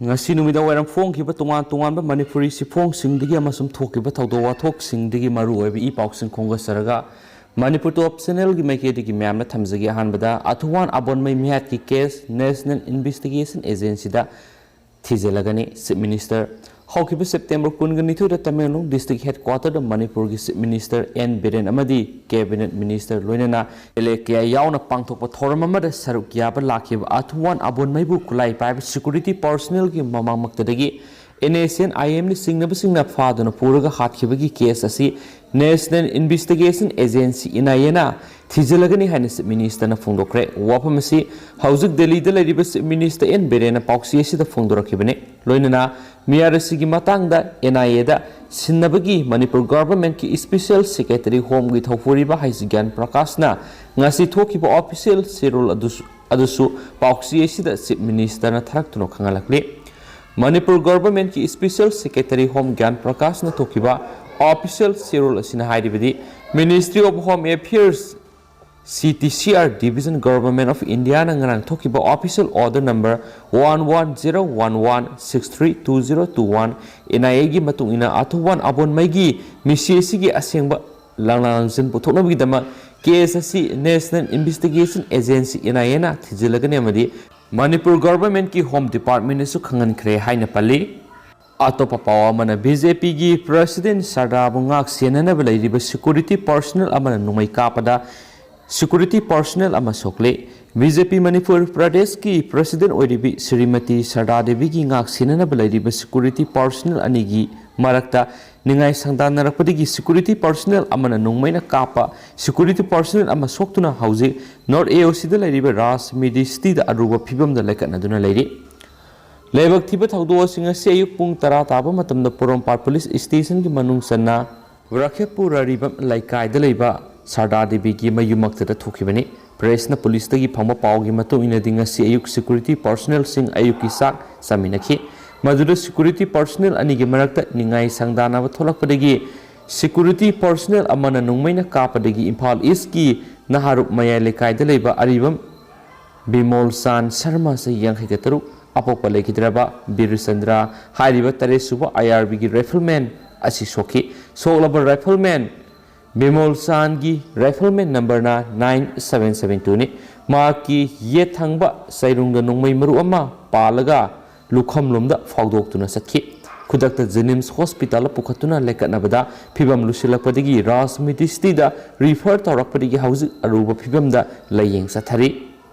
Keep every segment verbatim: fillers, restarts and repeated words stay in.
ꯉꯁꯤ ꯅꯨꯃꯤꯗꯥꯡ ꯋꯥꯏꯔꯝ ꯐꯣꯡꯈꯤꯕ ꯇꯣꯉꯥꯟ ꯇꯣꯉꯥꯟꯕ ꯃꯅꯤꯄꯨꯔꯤ ꯆꯦꯐꯣꯡꯁꯤꯡꯗꯒꯤ ꯑꯃꯁꯨꯡ ꯊꯣꯛꯈꯤꯕ ꯊꯧꯗꯣꯛ ꯋꯥꯊꯣꯛꯁꯤꯡꯗꯒꯤ ꯃꯔꯨ ꯑꯣꯏꯕ ꯏ ꯄꯥꯎꯁꯤꯡ ꯈꯣꯝꯒꯠꯆꯔꯒ ꯃꯅꯤꯄꯨꯔ ꯇꯣꯞ ꯆꯦꯅꯦꯜꯒꯤ ꯃꯥꯏꯀꯩꯗꯒꯤ ꯃꯌꯥꯝꯅ ꯊꯝꯖꯒꯦ꯫ ꯑꯍꯥꯟꯕꯗ, ꯑꯊꯨꯋꯥꯟ ꯑꯕꯣꯟꯃꯩ ꯃꯤꯍꯥꯠꯀꯤ ꯀꯦꯁ ꯅꯦꯁꯅꯦꯜ ꯏꯟꯚꯦꯁꯇꯤꯒꯦꯁꯟ ꯑꯦꯖꯦꯟꯁꯤꯗ ꯊꯤꯖꯤꯜꯂꯒꯅꯤ꯫ Chief minister. ꯍꯧꯈꯤꯕ ꯁꯦꯞꯇꯦꯝꯕꯔ ꯀꯨꯟꯒ ꯅꯤꯊꯣꯏꯗ ꯇꯃꯦꯡꯂꯣꯡ ꯗꯤꯁꯇ꯭ꯔꯤꯛ ꯍꯦꯗꯀ꯭ꯋꯥꯇꯔꯗ ꯃꯅꯤꯄꯨꯔꯒꯤ ꯆꯤꯐ ꯃꯤꯅꯤꯁꯇꯔ ꯑꯦꯟ ꯕꯤꯔꯦꯟ ꯑꯃꯗꯤ ꯀꯦꯕꯤꯅꯦꯠ ꯃꯤꯅꯤꯁꯇꯔ ꯂꯣꯏꯅꯅ ꯑꯦꯝ ꯑꯦꯜ ꯑꯦ ꯀꯌꯥ ꯌꯥꯎꯅ ꯄꯥꯡꯊꯣꯛꯄ ꯊꯧꯔꯝ ꯑꯃꯗ ꯁꯔꯨꯛ ꯌꯥꯕ ꯂꯥꯛꯈꯤꯕ ꯑꯊꯨꯋꯥꯟ ꯑꯕꯣꯟꯃꯩꯕꯨ ꯈꯨꯠꯂꯥꯏ ꯄꯥꯏꯕ ꯁꯦꯀ꯭ꯌꯨꯔꯤꯇꯤ ꯄꯥꯔꯁꯣꯅꯦꯜꯒꯤ ꯃꯃꯥꯡꯃꯛꯇꯗꯒꯤ ꯑꯦꯟ ꯑꯦꯁ ꯑꯦꯟ ꯑꯥꯏ ꯑꯦꯝꯅ ꯆꯤꯡꯅꯕꯁꯤꯡꯅ ꯐꯥꯗꯨꯅ ꯄꯨꯔꯒ ꯍꯥꯠꯈꯤꯕꯒꯤ ꯀꯦꯁ ꯑꯁꯤ national investigation agency, N I ꯑꯦꯅ ꯊꯤꯖꯤꯜꯂꯒꯅꯤ ꯍꯥꯏꯅ ꯆꯤꯐ ꯃꯤꯅꯤꯁꯇꯔꯅ ꯐꯣꯡꯗꯣꯛꯈ꯭ꯔꯦ꯫ ꯋꯥꯐꯝ ꯑꯁꯤ ꯍꯧꯖꯤꯛ ꯗꯦꯜꯂꯤꯗ ꯂꯩꯔꯤꯕ ꯆꯤꯐ ꯃꯤꯅꯤꯁꯇꯔ ꯑꯦꯟ ꯕꯤꯔꯦꯟꯅ ꯄꯥꯎꯆꯦ ꯑꯁꯤꯗ ꯐꯣꯡꯗꯣꯔꯛꯈꯤꯕꯅꯤ꯫ ꯂꯣꯏꯅꯅ ꯃꯤꯍꯥꯠ ꯑꯁꯤꯒꯤ ꯃꯇꯥꯡꯗ ꯑꯦꯟ ꯑꯥꯏ ꯑꯦꯗ ꯁꯤꯟꯅꯕꯒꯤ ꯃꯅꯤꯄꯨꯔ ꯒꯚꯔꯟꯃꯦꯟꯠꯀꯤ ꯏꯁꯄꯤꯁꯦꯜ ꯁꯦꯀ꯭ꯔꯦꯇꯔꯤ ꯍꯣꯝꯒꯤ ꯊꯧꯄꯨꯔꯤꯕ ꯍꯩꯁ ꯒ꯭ꯌꯥꯟ ꯄ꯭ꯔꯀꯥꯁꯅ ꯉꯁꯤ ꯊꯣꯛꯈꯤꯕ ꯑꯣꯐꯤꯁꯤꯌꯦꯜ ꯆꯦꯔꯣꯜ ꯑꯗꯨꯁꯨ, ꯑꯗꯨꯁꯨ ꯄꯥꯎꯆꯦ ꯑꯁꯤꯗ ꯆꯤꯐ ꯃꯤꯅꯤꯁꯇꯔꯅ ꯊꯥꯔꯛꯇꯨꯅ ꯈꯪꯍꯜꯂꯛꯂꯤ꯫ ꯃꯅꯤꯄꯨꯔ ꯒꯚꯔꯟꯃꯦꯟꯠꯀꯤ ꯏꯁꯄꯤꯁꯦꯜ ꯁꯦꯀ꯭ꯔꯦꯇꯔꯤ ꯍꯣꯝ ꯒ꯭ꯌꯥꯟ ꯄ꯭ꯔꯀꯥꯁꯅ ꯊꯣꯛꯈꯤꯕ ꯑꯣꯐꯤꯁꯤꯌꯦꯜ ꯆꯦꯔꯣꯜ ꯑꯁꯤꯅ ꯍꯥꯏꯔꯤꯕꯗꯤ, ministry of home affairs, C T C R division, government of ꯏꯟꯗꯤꯌꯥꯅ ꯉꯔꯥꯡ ꯊꯣꯛꯈꯤꯕ official order number one one zero one one six three two zero two one, N I ꯑꯦꯒꯤ ꯃꯇꯨꯡ ꯏꯟꯅ ꯑꯊꯨꯋꯥꯟ ꯑꯕꯣꯟꯃꯩꯒꯤ ꯃꯤꯁꯤ ꯑꯁꯤꯒꯤ ꯑꯁꯦꯡꯕ ꯂꯥꯡꯂꯥꯡ ꯂꯥꯡꯖꯤꯟ ꯄꯨꯊꯣꯛꯅꯕꯒꯤꯗꯃꯛ ꯀꯦꯁ ꯑꯁꯤ national investigation agency, N I ꯑꯦꯅ ꯊꯤꯖꯤꯜꯂꯒꯅꯤ ꯑꯃꯗꯤ ꯃꯅꯤꯄꯨꯔ ꯒꯚꯔꯟꯃꯦꯟꯠꯀꯤ ꯍꯣꯝ ꯗꯤꯄꯥꯔꯠꯃꯦꯟꯠꯅꯁꯨ ꯈꯪꯍꯟꯈ꯭ꯔꯦ ꯍꯥꯏꯅ ꯄꯜꯂꯤ꯫ ꯑꯇꯣꯞꯄ ꯄꯥꯎ ꯑꯃꯅ, ꯕꯤ ꯖꯦ ꯄꯤꯒꯤ ꯄ꯭ꯔꯁꯤꯗꯦꯟꯠ ꯁꯔꯗꯥꯕꯨ ꯉꯥꯛ ꯁꯦꯟꯅꯅꯕ ꯂꯩꯔꯤꯕ ꯁꯦꯀ꯭ꯌꯨꯔꯤꯇꯤ ꯄꯥꯔꯁꯣꯅꯦꯜ ꯑꯃꯅ ꯅꯣꯡꯃꯩ ꯀꯥꯞꯄꯗ ꯁꯦꯀ꯭ꯌꯨꯔꯤꯇꯤ ꯄꯥꯔꯁꯣꯅꯦꯜ ꯑꯃ ꯁꯣꯛꯂꯦ꯫ ꯕꯤ ꯖꯦ ꯄꯤ ꯃꯅꯤꯄꯨꯔ ꯄ꯭ꯔꯗꯦꯁꯀꯤ ꯄ꯭ꯔꯁꯤꯗꯦꯟꯠ ꯑꯣꯏꯔꯤꯕꯤ ꯁ꯭ꯔꯤꯃꯇꯤ ꯁꯔꯗꯥ ꯗꯦꯕꯤꯒꯤ ꯉꯥꯛ ꯁꯦꯟꯅꯅꯕ ꯂꯩꯔꯤꯕ ꯁꯦꯀ꯭ꯌꯨꯔꯤꯇꯤ ꯄꯥꯔꯁꯣꯅꯦꯜ ꯑꯅꯤꯒꯤ ꯃꯔꯛꯇ ꯅꯤꯡꯉꯥꯏ ꯁꯪꯗꯥꯟꯅꯔꯛꯄꯗꯒꯤ ꯁꯦꯀ꯭ꯌꯨꯔꯤꯇꯤ ꯄꯥꯔꯁꯣꯅꯦꯜ ꯑꯃꯅ ꯅꯣꯡꯃꯩꯅ ꯀꯥꯞꯄ ꯁꯦꯀ꯭ꯌꯨꯔꯤꯇꯤ ꯄꯥꯔꯁꯣꯅꯦꯜ ꯑꯃ ꯁꯣꯛꯇꯨꯅ ꯍꯧꯖꯤꯛ ꯅꯣꯔꯠ ꯑꯦ ꯑꯣ ꯁꯤꯗ ꯂꯩꯔꯤꯕ ꯔꯥꯖ ꯃꯦꯗꯤ ꯁꯤꯇꯤꯗ ꯑꯔꯨꯕ ꯐꯤꯕꯝꯗ ꯂꯩꯈꯠꯅꯗꯨꯅ ꯂꯩꯔꯤ꯫ ꯂꯥꯏꯕꯛ ꯊꯤꯕ ꯊꯧꯗꯣꯛ ꯑꯁꯤ ꯉꯁꯤ ꯑꯌꯨꯛ ꯄꯨꯡ ꯇꯔꯥ ꯇꯥꯕ ꯃꯇꯝꯗ ꯄꯣꯔꯣꯝꯄꯥꯠ ꯄꯨꯂꯤꯁ ꯁ꯭ꯇꯦꯁꯟꯒꯤ ꯃꯅꯨꯡ ꯆꯟꯅ ꯔꯥꯈꯦꯄꯨꯔ ꯑꯔꯤꯕꯝ ꯂꯩꯀꯥꯏꯗ ꯂꯩꯕ ꯁꯔꯗꯥ ꯗꯦꯕꯤꯒꯤ ꯃꯌꯨꯝꯃꯛꯇꯗ ꯊꯣꯛꯈꯤꯕꯅꯤ꯫ ꯄ꯭ꯔꯦꯁꯅ ꯄꯨꯂꯤꯁꯇꯒꯤ ꯐꯪꯕ ꯄꯥꯎꯒꯤ ꯃꯇꯨꯡ ꯏꯟꯅꯗꯤ, ꯉꯁꯤ ꯑꯌꯨꯛ ꯁꯦꯀ꯭ꯌꯨꯔꯤꯇꯤ ꯄꯥꯔꯁꯣꯅꯦꯜꯁꯤꯡ ꯑꯌꯨꯛꯀꯤ ꯆꯥꯛ ꯆꯥꯃꯤꯟꯅꯈꯤ꯫ ꯃꯗꯨꯗ ꯁꯦꯀ꯭ꯌꯨꯔꯤꯇꯤ ꯄꯥꯔꯁꯣꯅꯦꯜ ꯑꯅꯤꯒꯤ ꯃꯔꯛꯇ ꯅꯤꯡꯉꯥꯏ ꯁꯪꯗꯥꯟꯅꯕ ꯊꯣꯛꯂꯛꯄꯗꯒꯤ ꯁꯦꯀ꯭ꯌꯨꯔꯤꯇꯤ ꯄꯥꯔꯁꯣꯅꯦꯜ ꯑꯃꯅ ꯅꯣꯡꯃꯩꯅ ꯀꯥꯞꯄꯗꯒꯤ ꯏꯝꯐꯥꯜ ꯏꯁꯀꯤ ꯅꯍꯥꯔꯨꯞ ꯃꯌꯥꯏ ꯂꯩꯀꯥꯏꯗ ꯂꯩꯕ ꯑꯔꯤꯕꯝ ꯕꯤꯃꯣꯜ ꯆꯥꯟ ꯁꯔꯃ, ꯆꯍꯤ ꯌꯥꯡꯈꯩꯒ ꯇꯔꯨꯛ, ꯑꯄꯣꯛꯄ ꯂꯩꯈꯤꯗ꯭ꯔꯕ ꯕꯤꯔꯆꯟꯗ꯭ꯔ ꯍꯥꯏꯔꯤꯕ ꯇꯔꯦꯠ ꯁꯨꯕ ꯑꯥꯏ ꯑꯥꯔ ꯕꯤꯒꯤ ꯔꯥꯏꯐꯜꯃꯦꯟ ꯑꯁꯤ ꯁꯣꯛꯈꯤ꯫ ꯁꯣꯛꯂꯕ ꯔꯥꯏꯐꯜꯃꯦꯟ ꯕꯤꯃꯣꯜ ꯆꯥꯟꯒꯤ ꯔꯥꯏꯐꯜꯃꯦꯟ ꯅꯝꯕꯔꯅ ꯅꯥꯏꯟ ꯁꯕꯦꯟ ꯁꯕꯦꯟ ꯇꯨꯅꯤ꯫ ꯃꯍꯥꯛꯀꯤ ꯌꯦꯠ ꯊꯪꯕ ꯆꯩꯔꯨꯡꯗ ꯅꯣꯡꯃꯩ ꯃꯔꯨ ꯑꯃ ꯄꯥꯜꯂꯒ ꯂꯨꯈꯝꯂꯣꯝꯗ ꯐꯥꯎꯗꯣꯛꯇꯨꯅ ꯆꯠꯈꯤ꯫ ꯈꯨꯗꯛꯇ ꯖꯦꯅꯤꯝꯁ ꯍꯣꯁꯄꯤꯇꯥꯜꯗ ꯄꯨꯈꯠꯇꯨꯅ ꯂꯩꯈꯠꯅꯕꯗ ꯐꯤꯕꯝ ꯂꯨꯁꯤꯜꯂꯛꯄꯗꯒꯤ ꯔꯥꯖꯃꯤꯇꯤ ꯁꯤꯇꯤꯗ ꯔꯤꯐꯔ ꯇꯧꯔꯛꯄꯗꯒꯤ ꯍꯧꯖꯤꯛ ꯑꯔꯨꯕ ꯐꯤꯕꯝꯗ ꯂꯥꯌꯦꯡ ꯆꯠꯊꯔꯤ꯫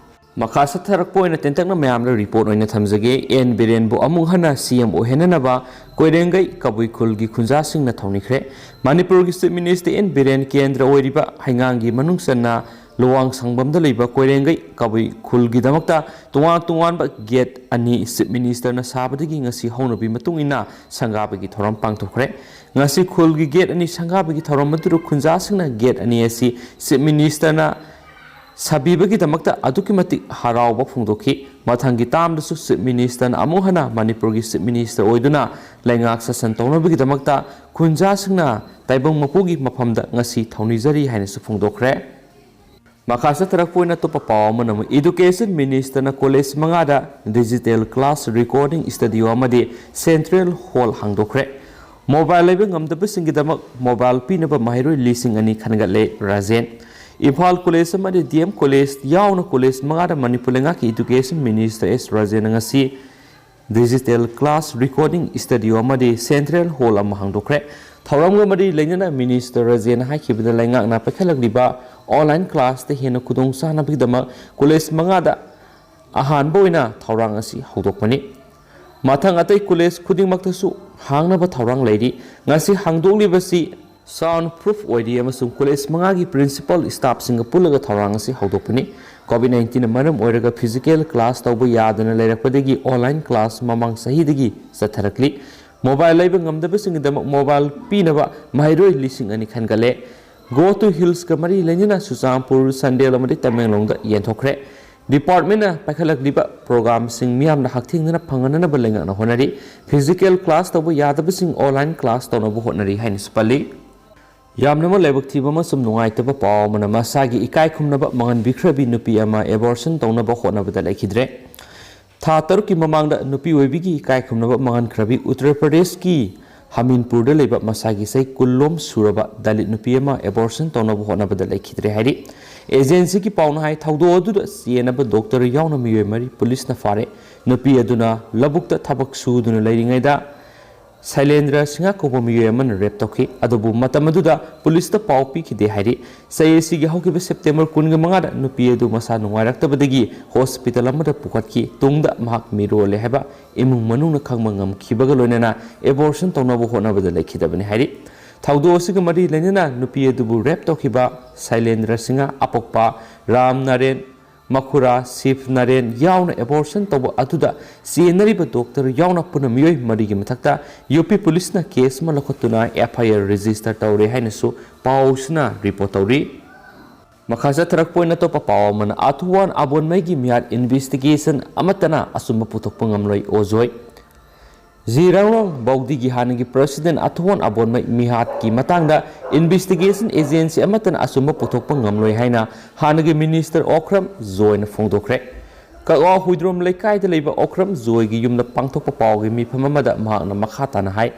ꯃꯈꯥ ꯆꯠꯊꯔꯛꯄ ꯑꯣꯏꯅ ꯇꯦꯟꯇꯛꯅ ꯃꯌꯥꯝꯗ ꯔꯤꯄꯣꯔꯠ ꯑꯣꯏꯅ ꯊꯝꯖꯒꯦ꯫ ꯑꯦꯟ ꯕꯤꯔꯦꯟꯕꯨ ꯑꯃꯨꯛ ꯍꯟꯅ ꯁꯤ ꯑꯦꯝ ꯑꯣꯏꯍꯟꯅꯅꯕ ꯀꯣꯏꯔꯦꯡꯒꯩ ꯀꯕꯨꯏ ꯈꯨꯜꯒꯤ ꯈꯨꯟꯖꯥꯁꯤꯡꯅ ꯊꯧꯅꯤꯈ꯭ꯔꯦ꯫ ꯃꯅꯤꯄꯨꯔꯒꯤ ꯆꯤꯐ ꯃꯤꯅꯤꯁꯇꯔ ꯑꯦꯟ ꯕꯤꯔꯦꯟ ꯀꯦꯟꯗ꯭ꯔ ꯑꯣꯏꯔꯤꯕ ꯍꯩꯉꯥꯡꯒꯤ ꯃꯅꯨꯡ ꯆꯟꯅ ꯂꯨꯋꯥꯡ ꯁꯪꯕꯝꯗ ꯂꯩꯕ ꯀꯣꯏꯔꯦꯡꯒꯩ ꯀꯕꯨꯏ ꯈꯨꯜꯒꯤꯗꯃꯛꯇ ꯇꯣꯉꯥꯟ ꯇꯣꯉꯥꯟꯕ ꯒꯦꯠ ꯑꯅꯤ ꯆꯤꯐ ꯃꯤꯅꯤꯁꯇꯔꯅ ꯁꯥꯕꯗꯒꯤ ꯉꯁꯤ ꯍꯧꯅꯕꯤ ꯃꯇꯨꯡ ꯏꯟꯅ ꯁꯪꯒꯥꯕꯒꯤ ꯊꯧꯔꯝ ꯄꯥꯡꯊꯣꯛꯈ꯭ꯔꯦ꯫ ꯉꯁꯤ ꯈꯨꯜꯒꯤ ꯒꯦꯠ ꯑꯅꯤ ꯁꯪꯒꯥꯕꯒꯤ ꯊꯧꯔꯝ ꯑꯗꯨꯗ ꯈꯨꯟꯖꯥꯁꯤꯡꯅ ꯒꯦꯠ ꯑꯅꯤ ꯑꯁꯤ ꯆꯤꯐ ꯃꯤꯅꯤꯁꯇꯔꯅ ꯁꯥꯕꯤꯕꯒꯤꯗꯃꯛꯇ ꯑꯗꯨꯛꯀꯤ ꯃꯇꯤꯛ ꯍꯔꯥꯎꯕ ꯐꯣꯡꯗꯣꯛꯈꯤ꯫ ꯃꯊꯪꯒꯤ ꯇꯥꯝꯗꯁꯨ ꯆꯤꯐ ꯃꯤꯅꯤꯁꯇꯔꯅ ꯑꯃꯨꯛ ꯍꯟꯅ ꯃꯅꯤꯄꯨꯔꯒꯤ ꯆꯤꯐ ꯃꯤꯅꯤꯁꯇꯔ ꯑꯣꯏꯗꯨꯅ ꯂꯩꯉꯥꯛ ꯁꯥꯁꯟ ꯇꯧꯅꯕꯒꯤꯗꯃꯛꯇ ꯈꯨꯟꯖꯥꯁꯤꯡꯅ ꯇꯥꯏꯕꯪ ꯃꯄꯨꯒꯤ ꯃꯐꯝꯗ ꯉꯁꯤ ꯊꯧꯅꯤꯖꯔꯤ ꯍꯥꯏꯅꯁꯨ ꯐꯣꯡꯗꯣꯛꯈ꯭ꯔꯦ꯫ ꯃꯈꯥ ꯆꯠꯊꯔꯛꯄ ꯑꯣꯏꯅ ꯑꯇꯣꯞꯄ ꯄꯥꯎ ꯑꯃꯅ ꯑꯃꯨꯛ ꯏꯗꯨꯀꯦꯁꯟ ꯃꯤꯅꯤꯁꯇꯔꯅ ꯀꯣꯂꯦꯖ ꯃꯉꯥꯗ ꯗꯤꯖꯤꯇꯦꯜ ꯀ꯭ꯂꯥꯁ ꯔꯦꯀꯣꯔꯗꯤꯡ ꯁ꯭ꯇꯨꯗꯤꯑꯣ ꯑꯃꯗꯤ ꯁꯦꯟꯇ꯭ꯔꯦꯜ ꯍꯣꯜ ꯍꯥꯡꯗꯣꯛꯈ꯭ꯔꯦ꯫ ꯃꯣꯕꯥꯏꯜ ꯂꯩꯕ ꯉꯝꯗꯕꯁꯤꯡꯒꯤꯗꯃꯛ ꯃꯣꯕꯥꯏꯜ ꯄꯤꯅꯕ ꯃꯍꯩꯔꯣꯏ ꯂꯤꯁꯤꯡ ꯑꯅꯤ ꯈꯟꯒꯠꯂꯦ ꯔꯥꯖꯦꯟ꯫ ꯏꯝꯐꯥꯜ ꯀꯣꯂꯦꯖ ꯑꯃꯗꯤ ꯗꯤ ꯑꯦꯝ ꯀꯣꯂꯦꯖ ꯌꯥꯎꯅ ꯀꯣꯂꯦꯖ ꯃꯉꯥꯗ ꯃꯅꯤꯄꯨꯔ ꯂꯩꯉꯥꯛꯀꯤ ꯏꯗꯨꯀꯦꯁꯟ ꯃꯤꯅꯤꯁꯇꯔ ꯑꯦꯁ ꯔꯥꯖꯦꯟꯅ ꯉꯁꯤ ꯗꯤꯖꯤꯇꯦꯜ ꯀ꯭ꯂꯥꯁ ꯔꯦꯀꯣꯔꯗꯤꯡ ꯁ꯭ꯇꯨꯗꯤꯑꯣ ꯑꯃꯗꯤ ꯁꯦꯟꯇ꯭ꯔꯦꯜ ꯍꯣꯜ ꯑꯃ ꯍꯥꯡꯗꯣꯛꯈ꯭ꯔꯦ꯫ ꯊꯧꯔꯝꯒ ꯃꯔꯤ ꯂꯩꯅꯅ ꯃꯤꯅꯤꯁꯇꯔ ꯔꯥꯖꯦꯟꯅ ꯍꯥꯏꯈꯤꯕꯗ ꯂꯩꯉꯥꯛꯅ ꯄꯥꯏꯈꯠꯂꯛꯂꯤꯕ ꯑꯣꯟꯂꯥꯏꯟ ꯀ꯭ꯂꯥꯁꯇ ꯍꯦꯟꯅ ꯈꯨꯗꯣꯡ ꯆꯥꯅꯕꯒꯤꯗꯃꯛ ꯀꯣꯂꯦꯖ ꯃꯉꯥꯗ ꯑꯍꯥꯟꯕ ꯑꯣꯏꯅ ꯊꯧꯔꯥꯡ ꯑꯁꯤ ꯍꯧꯗꯣꯛꯄꯅꯤ꯫ ꯃꯊꯪ ꯑꯇꯩ ꯀꯣꯂꯦꯖ ꯈꯨꯗꯤꯡꯃꯛꯇꯁꯨ ꯍꯥꯡꯅꯕ ꯊꯧꯔꯥꯡ ꯂꯩꯔꯤ꯫ ꯉꯁꯤ ꯍꯥꯡꯗꯣꯛꯂꯤꯕꯁꯤ ꯁꯥꯎꯟ ꯄ꯭ꯔꯨꯐ ꯑꯣꯏꯔꯤ ꯑꯃꯁꯨꯡ ꯀꯣꯂꯦꯖ ꯃꯉꯥꯒꯤ ꯄ꯭ꯔꯤꯟꯁꯤꯄꯥꯜ ꯁ꯭ꯇꯥꯐꯁꯤꯡꯒ ꯄꯨꯜꯂꯒ ꯊꯧꯔꯥꯡ ꯑꯁꯤ ꯍꯧꯗꯣꯛꯄꯅꯤ꯫ ꯀꯣꯚꯤꯗ ꯅꯥꯏꯟꯇꯤꯟꯅ ꯃꯔꯝ ꯑꯣꯏꯔꯒ ꯐꯤꯖꯤꯀꯦꯜ ꯀ꯭ꯂꯥꯁ ꯇꯧꯕ ꯌꯥꯗꯅ ꯂꯩꯔꯛꯄꯗꯒꯤ ꯑꯣꯟꯂꯥꯏꯟ ꯀ꯭ꯂꯥꯁ ꯃꯃꯥꯡ ꯆꯍꯤꯗꯒꯤ ꯆꯠꯊꯔꯛꯂꯤ꯫ ꯃꯣꯕꯥꯏꯜ ꯂꯩꯕ ꯉꯝꯗꯕꯁꯤꯡꯒꯤꯗꯃꯛ ꯃꯣꯕꯥꯏꯜ ꯄꯤꯅꯕ ꯃꯍꯩꯔꯣꯏ ꯂꯤꯁꯤꯡ ꯑꯅꯤ ꯈꯟꯒꯠꯂꯦ꯫ ꯒꯣ ꯇꯨ ꯍꯤꯜꯁꯀ ꯃꯔꯤ ꯂꯩꯅꯅ ꯆꯨꯔꯆꯥꯟꯄꯨꯔ, ꯆꯥꯟꯗꯦꯜ ꯑꯃꯗꯤ ꯇꯃꯦꯡꯂꯣꯡꯗ ꯌꯦꯟꯊꯣꯛꯈ꯭ꯔꯦ꯫ ꯗꯤꯄꯥꯔꯠꯃꯦꯟꯅ ꯄꯥꯏꯈꯠꯂꯛꯂꯤꯕ ꯄ꯭ꯔꯣꯒ꯭ꯔꯥꯝꯁꯤꯡ ꯃꯤꯌꯥꯝꯅ ꯍꯛꯊꯦꯡꯅꯅ ꯐꯪꯍꯟꯅꯅꯕ ꯂꯩꯉꯥꯛꯅ ꯍꯣꯠꯅꯔꯤ꯫ ꯐꯤꯖꯤꯀꯦꯜ ꯀ꯭ꯂꯥꯁ ꯇꯧꯕ ꯌꯥꯗꯕꯁꯤꯡ ꯑꯣꯟꯂꯥꯏꯟ ꯀ꯭ꯂꯥꯁ ꯇꯧꯅꯕ ꯍꯣꯠꯅꯔꯤ ꯍꯥꯏꯅꯁꯨ ꯄꯜꯂꯤ꯫ ꯌꯥꯝꯅꯃꯛ ꯂꯥꯏꯕꯛ ꯊꯤꯕ ꯑꯃꯁꯨꯡ ꯅꯨꯡꯉꯥꯏꯇꯕ ꯄꯥꯎ ꯑꯃꯅ, ꯃꯁꯥꯒꯤ ꯏꯀꯥꯏ ꯈꯨꯝꯅꯕ ꯃꯥꯡꯍꯟꯕꯤꯈ꯭ꯔꯕꯤ ꯅꯨꯄꯤ ꯑꯃ ꯑꯦꯕꯣꯔꯁꯟ ꯇꯧꯅꯕ ꯍꯣꯠꯅꯕꯗ ꯂꯩꯈꯤꯗ꯭ꯔꯦ꯫ ꯊꯥ ꯇꯔꯨꯛꯀꯤ ꯃꯃꯥꯡꯗ ꯅꯨꯄꯤ ꯑꯣꯏꯕꯤꯒꯤ ꯏꯀꯥꯏ ꯈꯨꯝꯅꯕ ꯃꯥꯡꯍꯟꯈ꯭ꯔꯕꯤ ꯎꯠꯇꯔ ꯄ꯭ꯔꯗꯦꯁꯀꯤ ꯍꯃꯤꯟꯄꯨꯔꯗ ꯂꯩꯕ ꯃꯁꯥꯒꯤ ꯆꯍꯤ ꯀꯨꯟꯂꯣꯝ ꯁꯨꯔꯕ ꯗꯂꯤꯠ ꯅꯨꯄꯤ ꯑꯃ ꯑꯦꯕꯣꯔꯁꯟ ꯇꯧꯅꯕ ꯍꯣꯠꯅꯕꯗ ꯂꯩꯈꯤꯗ꯭ꯔꯦ ꯍꯥꯏꯔꯤ꯫ ꯑꯦꯖꯦꯟꯁꯤꯒꯤ ꯄꯥꯎꯅ ꯍꯥꯏ, ꯊꯧꯗꯣꯛ ꯑꯗꯨꯗ ꯆꯦꯟꯅꯕ ꯗꯣꯛꯇꯔ ꯌꯥꯎꯅ ꯃꯤꯑꯣꯏ ꯃꯔꯤ ꯄꯨꯂꯤꯁꯅ ꯐꯥꯔꯦ꯫ ꯅꯨꯄꯤ ꯑꯗꯨꯅ ꯂꯧꯕꯨꯛꯇ ꯊꯕꯛ ꯁꯨꯗꯨꯅ ꯂꯩꯔꯤꯉꯩꯗ ꯁꯩꯂꯦꯟꯗ꯭ꯔ ꯁꯤꯡꯍ ꯀꯧꯕ ꯃꯤꯑꯣꯏ ꯑꯃꯅ ꯔꯦꯞ ꯇꯧꯈꯤ꯫ ꯑꯗꯨꯕꯨ ꯃꯇꯝ ꯑꯗꯨꯗ ꯄꯨꯂꯤꯁꯇ ꯄꯥꯎ ꯄꯤꯈꯤꯗꯦ ꯍꯥꯏꯔꯤ꯫ ꯆꯍꯤ ꯑꯁꯤꯒꯤ ꯍꯧꯈꯤꯕ ꯁꯦꯞꯇꯦꯝꯕꯔ ꯀꯨꯟꯒ ꯃꯉꯥꯗ ꯅꯨꯄꯤ ꯑꯗꯨ ꯃꯁꯥ ꯅꯨꯡꯉꯥꯏꯔꯛꯇꯕꯗꯒꯤ ꯍꯣꯁꯄꯤꯇꯥꯜ ꯑꯃꯗ ꯄꯨꯈꯠꯈꯤ꯫ ꯇꯨꯡꯗ ꯃꯍꯥꯛ ꯃꯤꯔꯣꯜꯂꯦ ꯍꯥꯏꯕ ꯏꯃꯨꯡ ꯃꯅꯨꯡꯅ ꯈꯪꯕ ꯉꯝꯈꯤꯕꯒ ꯂꯣꯏꯅꯅ ꯑꯦꯕꯣꯔꯁꯟ ꯇꯧꯅꯕ ꯍꯣꯠꯅꯕꯗ ꯂꯩꯈꯤꯗꯕꯅꯤ ꯍꯥꯏꯔꯤ꯫ ꯊꯧꯗꯣꯛ ꯑꯁꯤꯒ ꯃꯔꯤ ꯂꯩꯅꯅ ꯅꯨꯄꯤ ꯑꯗꯨꯕꯨ ꯔꯦꯞ ꯇꯧꯈꯤꯕ ꯁꯩꯂꯦꯟꯗ꯭ꯔ ꯁꯤꯡꯍ, ꯑꯄꯣꯛꯄ ꯔꯥꯝ ꯅꯥꯔꯦꯟ, ꯃꯈꯨꯔꯥ ꯁꯤꯚ ꯅꯥꯔꯦꯟ ꯌꯥꯎꯅ ꯑꯦꯕꯣꯔꯁꯟ ꯇꯧꯕ ꯑꯗꯨꯗ ꯆꯦꯟꯅꯔꯤꯕ ꯗꯣꯛꯇꯔ ꯌꯥꯎꯅ ꯄꯨꯟꯅ ꯃꯤꯑꯣꯏ ꯃꯔꯤꯒꯤ ꯃꯊꯛꯇ ꯌꯨ ꯄꯤ ꯄꯨꯂꯤꯁꯅ ꯀꯦꯁ ꯑꯃ ꯂꯧꯈꯠꯇꯨꯅ ꯑꯦꯐ ꯑꯥꯏ ꯑꯥꯔ ꯔꯦꯖꯤꯁꯇꯔ ꯇꯧꯔꯦ ꯍꯥꯏꯅꯁꯨ ꯄꯥꯎꯁꯤꯅ ꯔꯤꯄꯣꯔꯠ ꯇꯧꯔꯤ꯫ ꯃꯈꯥ ꯆꯠꯊꯔꯛꯄ ꯑꯣꯏꯅ ꯑꯇꯣꯞꯄ ꯄꯥꯎ ꯑꯃꯅ, ꯑꯥꯊꯨꯋꯥꯟ ꯑꯕꯣꯟꯃꯩꯒꯤ ꯃꯤꯍꯥꯠ ꯏꯟꯚꯦꯁꯇꯤꯒꯦꯁꯟ ꯑꯃꯠꯇꯅ ꯑꯆꯨꯝꯕ ꯄꯨꯊꯣꯛꯄ ꯉꯝꯂꯣꯏ, ꯑꯣꯖꯣꯏ꯫ ꯖꯤꯔꯥꯡꯔꯣꯡ ꯕꯧꯗꯤꯒꯤ ꯍꯥꯟꯅꯒꯤ ꯄ꯭ꯔꯁꯤꯗꯦꯟ ꯑꯊꯨꯋꯥꯟ ꯑꯕꯣꯟꯃꯩ ꯃꯤꯍꯥꯠꯀꯤ ꯃꯇꯥꯡꯗ ꯏꯟꯚꯦꯁꯇꯤꯒꯦꯁꯟ ꯑꯦꯖꯦꯟꯁꯤ ꯑꯃꯠꯇꯅ ꯑꯆꯨꯝꯕ ꯄꯨꯊꯣꯛꯄ ꯉꯝꯂꯣꯏ ꯍꯥꯏꯅ ꯍꯥꯟꯅꯒꯤ ꯃꯤꯅꯤꯁꯇꯔ ꯑꯣꯀ꯭ꯔꯝ ꯖꯣꯏꯅ ꯐꯣꯡꯗꯣꯛꯈ꯭ꯔꯦ꯫ ꯀꯛꯋꯥ ꯍꯨꯏꯗ꯭ꯔꯣꯝ ꯂꯩꯀꯥꯏꯗ ꯂꯩꯕ ꯑꯣꯀ꯭ꯔꯝ ꯖꯣꯏꯒꯤ ꯌꯨꯝꯗ ꯄꯥꯡꯊꯣꯛꯄ ꯄꯥꯎꯒꯤ ꯃꯤꯐꯝ ꯑꯃꯗ ꯃꯍꯥꯛꯅ ꯃꯈꯥ ꯇꯥꯅ ꯍꯥꯏ,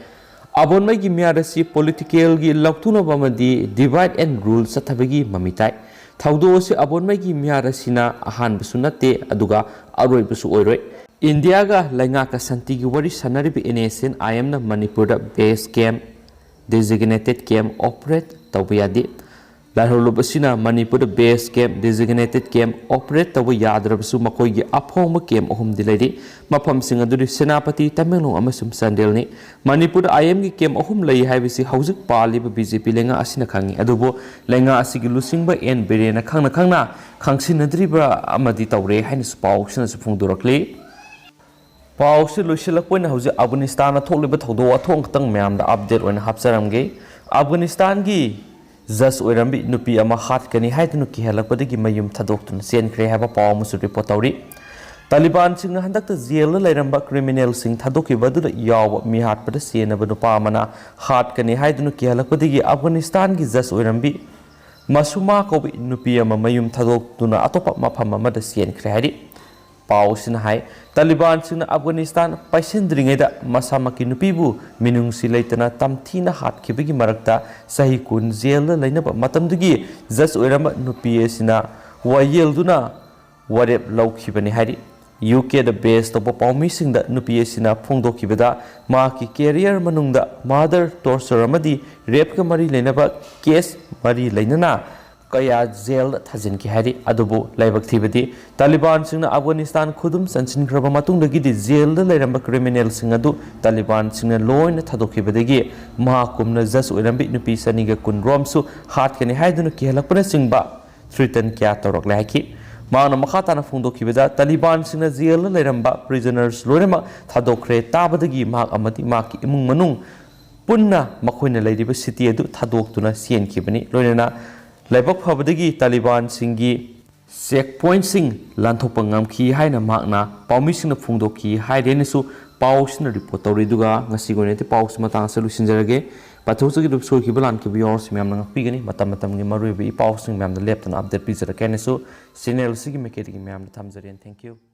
ꯑꯕꯣꯟꯃꯩꯒꯤ ꯃꯤꯍꯥꯠ ꯑꯁꯤ ꯄꯣꯂꯤꯇꯤꯀꯦꯜꯒꯤ ꯂꯧꯊꯣꯛꯅꯕ ꯑꯃꯗꯤ divide and rule ꯆꯠꯊꯕꯒꯤ ꯃꯃꯤ ꯇꯥꯏ꯫ ꯊꯧꯗꯣꯛ ꯑꯁꯤ ꯑꯕꯣꯟꯃꯩꯒꯤ ꯃꯤꯍꯥꯠ ꯑꯁꯤꯅ ꯑꯍꯥꯟꯕꯁꯨ ꯅꯠꯇꯦ, ꯑꯗꯨꯒ ꯑꯔꯣꯏꯕꯁꯨ ꯑꯣꯏꯔꯣꯏ꯫ ꯏꯟꯗꯤꯌꯥꯒ ꯂꯩꯉꯥꯛꯀ ꯁꯥꯟꯇꯤꯒꯤ ꯋꯥꯔꯤ ꯁꯥꯟꯅꯔꯤꯕ ꯑꯦꯟ ꯑꯦꯁ ꯑꯦꯟ ꯑꯥꯏ ꯑꯦꯝꯅ ꯃꯅꯤꯄꯨꯔꯗ base camp, designated camp operate ꯇꯧꯕ ꯌꯥꯗꯦ꯫ ꯂꯥꯜꯍꯧꯂꯨꯞ ꯑꯁꯤꯅ ꯃꯅꯤꯄꯨꯔꯗ base camp, designated camp operate ꯇꯧꯕ ꯌꯥꯗ꯭ꯔꯕꯁꯨ ꯃꯈꯣꯏꯒꯤ ꯑꯐꯣꯡꯕ camp ꯑꯍꯨꯝꯗꯤ ꯂꯩꯔꯤ꯫ ꯃꯐꯝꯁꯤꯡ ꯑꯗꯨꯗꯤ ꯁꯦꯅꯥꯄꯇꯤ, ꯇꯃꯦꯡꯂꯣꯡ ꯑꯃꯁꯨꯡ ꯆꯥꯟꯗꯦꯜꯅꯤ꯫ ꯃꯅꯤꯄꯨꯔꯗ ꯑꯥꯏ ꯑꯦꯝꯒꯤ camp ꯑꯍꯨꯝ ꯂꯩ ꯍꯥꯏꯕꯁꯤ ꯍꯧꯖꯤꯛ ꯄꯥꯜꯂꯤꯕ ꯕꯤ ꯖꯦ ꯄꯤ ꯂꯩꯉꯥꯛ ꯑꯁꯤꯅ ꯈꯪꯏ꯫ ꯑꯗꯨꯕꯨ ꯂꯩꯉꯥꯛ ꯑꯁꯤꯒꯤ ꯂꯨꯆꯤꯡꯕ ꯑꯦꯟ ꯕꯤꯔꯦꯟꯅ ꯈꯪꯅ ꯈꯪꯅ ꯈꯪꯁꯤꯟꯅꯗ꯭ꯔꯤꯕ ꯑꯃꯗꯤ ꯇꯧꯔꯦ ꯍꯥꯏꯅꯁꯨ ꯄꯥꯎꯁꯤꯅꯁꯨ ꯐꯣꯡꯗꯣꯔꯛꯂꯤ꯫ ꯄꯥꯎꯁꯤ ꯂꯣꯏꯁꯤꯜꯂꯛꯄ ꯑꯣꯏꯅ ꯍꯧꯖꯤꯛ ꯑꯐꯒꯥꯅꯤꯁꯇꯥꯟꯗ ꯊꯣꯛꯂꯤꯕ ꯊꯧꯗꯣꯛ ꯋꯥꯊꯣꯛ ꯈꯛꯇꯪ ꯃꯌꯥꯝꯗ update ꯑꯣꯏꯅ ꯍꯥꯞꯆꯔꯝꯒꯦ꯫ ꯑꯐꯒꯥꯅꯤꯁꯇꯥꯟꯒꯤ ꯖꯖ ꯑꯣꯏꯔꯝꯕꯤ ꯅꯨꯄꯤ ꯑꯃ ꯍꯥꯠꯀꯅꯤ ꯍꯥꯏꯗꯨꯅ ꯀꯤꯍꯜꯂꯛꯄꯗꯒꯤ ꯃꯌꯨꯝ ꯊꯥꯗꯣꯛꯇꯨꯅ ꯆꯦꯟꯈ꯭ꯔꯦ ꯍꯥꯏꯕ ꯄꯥꯎ ꯑꯃꯁꯨ ꯔꯤꯄꯣꯔꯠ ꯇꯧꯔꯤ꯫ ꯇꯥꯂꯤꯕꯥꯟꯁꯤꯡꯅ ꯍꯟꯗꯛꯇ ꯖꯦꯜꯗ ꯂꯩꯔꯝꯕ ꯀ꯭ꯔꯤꯃꯤꯅꯦꯜꯁꯤꯡ ꯊꯥꯗꯣꯛꯈꯤꯕ ꯑꯗꯨꯗ ꯌꯥꯎꯕ ꯃꯤꯍꯥꯠꯄꯗ ꯆꯦꯟꯅꯕ ꯅꯨꯄꯥ ꯑꯃꯅ ꯍꯥꯠꯀꯅꯤ ꯍꯥꯏꯗꯨꯅ ꯀꯤꯍꯜꯂꯛꯄꯗꯒꯤ ꯑꯐꯒꯥꯅꯤꯁꯇꯥꯟꯒꯤ ꯖꯖ ꯑꯣꯏꯔꯝꯕꯤ ꯃꯁꯨꯃꯥ ꯀꯧꯕꯤ ꯅꯨꯄꯤ ꯑꯃ ꯃꯌꯨꯝ ꯊꯥꯗꯣꯛꯇꯨꯅ ꯑꯇꯣꯞꯄ ꯃꯐꯝ ꯑꯃꯗ ꯆꯦꯟꯈ꯭ꯔꯦ ꯍꯥꯏꯔꯤ꯫ ꯄꯥꯎ ꯑꯁꯤꯅ ꯍꯥꯏ, ꯇꯥꯂꯤꯕꯥꯟꯁꯤꯡꯅ ꯑꯐꯒꯥꯅꯤꯁꯇꯥꯟ ꯄꯥꯏꯁꯤꯟꯗ꯭ꯔꯤꯉꯩꯗ ꯃꯁꯥꯃꯛꯀꯤ ꯅꯨꯄꯤꯕꯨ ꯃꯤꯅꯨꯡꯁꯤ ꯂꯩꯇꯅ ꯇꯝꯊꯤꯅ ꯍꯥꯠꯈꯤꯕꯒꯤ ꯃꯔꯛꯇ ꯆꯍꯤ ꯀꯨꯟ ꯖꯦꯜꯗ ꯂꯩꯅꯕ ꯃꯇꯝꯗꯨꯒꯤ ꯖꯖ ꯑꯣꯏꯔꯝꯕ ꯅꯨꯄꯤ ꯑꯁꯤꯅ ꯋꯥꯌꯦꯜꯗꯨꯅ ꯋꯥꯔꯦꯞ ꯂꯧꯈꯤꯕꯅꯤ ꯍꯥꯏꯔꯤ꯫ ꯌꯨ ꯀꯦꯗ ꯕꯦꯁ ꯇꯧꯕ ꯄꯥꯎꯃꯤꯁꯤꯡꯗ ꯅꯨꯄꯤ ꯑꯁꯤꯅ ꯐꯣꯡꯗꯣꯛꯈꯤꯕꯗ, ꯃꯍꯥꯛꯀꯤ ꯀꯦꯔꯤꯌꯔ ꯃꯅꯨꯡꯗ ꯃꯥꯔꯗꯔ, ꯇꯣꯔꯆꯔ ꯑꯃꯗꯤ ꯔꯦꯞꯀ ꯃꯔꯤ ꯂꯩꯅꯕ ꯀꯦꯁ ꯃꯔꯤ ꯂꯩꯅꯅ ꯀꯌꯥ ꯖꯦꯜꯗ ꯊꯥꯖꯤꯟꯈꯤ ꯍꯥꯏꯔꯤ꯫ ꯑꯗꯨꯕꯨ ꯂꯥꯏꯕꯛ ꯊꯤꯕꯗꯤ, ꯇꯥꯂꯤꯕꯥꯟꯁꯤꯡꯅ ꯑꯐꯒꯥꯅꯤꯁꯇꯥꯟ ꯈꯨꯗꯨꯝ ꯆꯟꯁꯤꯟꯈ꯭ꯔꯕ ꯃꯇꯨꯡꯗꯒꯤꯗꯤ ꯖꯦꯜꯗ ꯂꯩꯔꯝꯕ ꯀ꯭ꯔꯤꯃꯤꯅꯦꯜꯁꯤꯡ ꯑꯗꯨ ꯇꯥꯂꯤꯕꯥꯟꯁꯤꯡꯅ ꯂꯣꯏꯅ ꯊꯥꯗꯣꯛꯈꯤꯕꯗꯒꯤ ꯃꯍꯥꯛꯀꯨꯝꯅ ꯖꯖ ꯑꯣꯏꯔꯝꯕꯤ ꯅꯨꯄꯤ ꯆꯅꯤꯒ ꯀꯨꯟꯔꯣꯝꯁꯨ ꯍꯥꯠꯀꯅꯤ ꯍꯥꯏꯗꯨꯅ ꯀꯤꯍꯜꯂꯛꯄꯅꯆꯤꯡꯕ ꯊ꯭ꯔꯤꯇꯟ ꯀꯌꯥ ꯇꯧꯔꯛꯂꯦ ꯍꯥꯏꯈꯤ꯫ ꯃꯍꯥꯛꯅ ꯃꯈꯥ ꯇꯥꯅ ꯐꯣꯡꯗꯣꯛꯈꯤꯕꯗ, ꯇꯥꯂꯤꯕꯥꯟꯁꯤꯡꯅ ꯖꯦꯜꯗ ꯂꯩꯔꯝꯕ ꯄ꯭ꯔꯤꯖꯅꯔꯁ ꯂꯣꯏꯅꯃꯛ ꯊꯥꯗꯣꯛꯈ꯭ꯔꯦ ꯇꯥꯕꯗꯒꯤ ꯃꯍꯥꯛ ꯑꯃꯗꯤ ꯃꯍꯥꯛꯀꯤ ꯏꯃꯨꯡ ꯃꯅꯨꯡ ꯄꯨꯟꯅ ꯃꯈꯣꯏꯅ ꯂꯩꯔꯤꯕ ꯁꯤꯇꯤ ꯑꯗꯨ ꯊꯥꯗꯣꯛꯇꯨꯅ ꯆꯦꯟꯈꯤꯕꯅꯤ꯫ ꯂꯣꯏꯅꯅ ꯂꯥꯏꯕꯛ ꯐꯕꯗꯒꯤ ꯇꯥꯂꯤꯕꯥꯟꯁꯤꯡꯒꯤ ꯆꯦꯛ ꯄꯣꯏꯟꯠꯁꯤꯡ ꯂꯥꯟꯊꯣꯛꯄ ꯉꯝꯈꯤ ꯍꯥꯏꯅ ꯃꯍꯥꯛꯅ ꯄꯥꯎꯃꯤꯁꯤꯡꯅ ꯐꯣꯡꯗꯣꯛꯈꯤ ꯍꯥꯏꯔꯦꯅꯁꯨ ꯄꯥꯎꯁꯤꯅ ꯔꯤꯄꯣꯔꯠ ꯇꯧꯔꯤ꯫ ꯑꯗꯨꯒ ꯉꯁꯤꯒꯤ ꯑꯣꯏꯅꯗꯤ ꯄꯥꯎꯁꯤ ꯃꯇꯥꯡ ꯑꯁꯤꯗ ꯂꯣꯏꯁꯤꯟꯖꯔꯒꯦ꯫ ꯄꯥꯊꯣꯛꯆꯈꯤꯕꯗ ꯁꯣꯏꯈꯤꯕ ꯂꯥꯟꯈꯤꯕ ꯌꯥꯎꯔꯁꯨ ꯃꯌꯥꯝꯅ ꯉꯥꯛꯄꯤꯒꯅꯤ꯫ ꯃꯇꯝ ꯃꯇꯝꯒꯤ ꯃꯔꯨꯑꯣꯏꯕ ꯏ ꯄꯥꯎꯁꯤꯡ ꯃꯌꯥꯝꯗ ꯂꯦꯞꯇꯅ ꯑꯞꯗꯦꯠ ꯄꯤꯖꯔꯛꯀꯦ ꯍꯥꯏꯅꯁꯨ ꯆꯦꯅꯦꯜ ꯑꯁꯤꯒꯤ ꯃꯥꯏꯀꯩꯗꯒꯤ ꯃꯌꯥꯝꯗ ꯊꯝꯖꯔꯤ꯫ Thank you꯫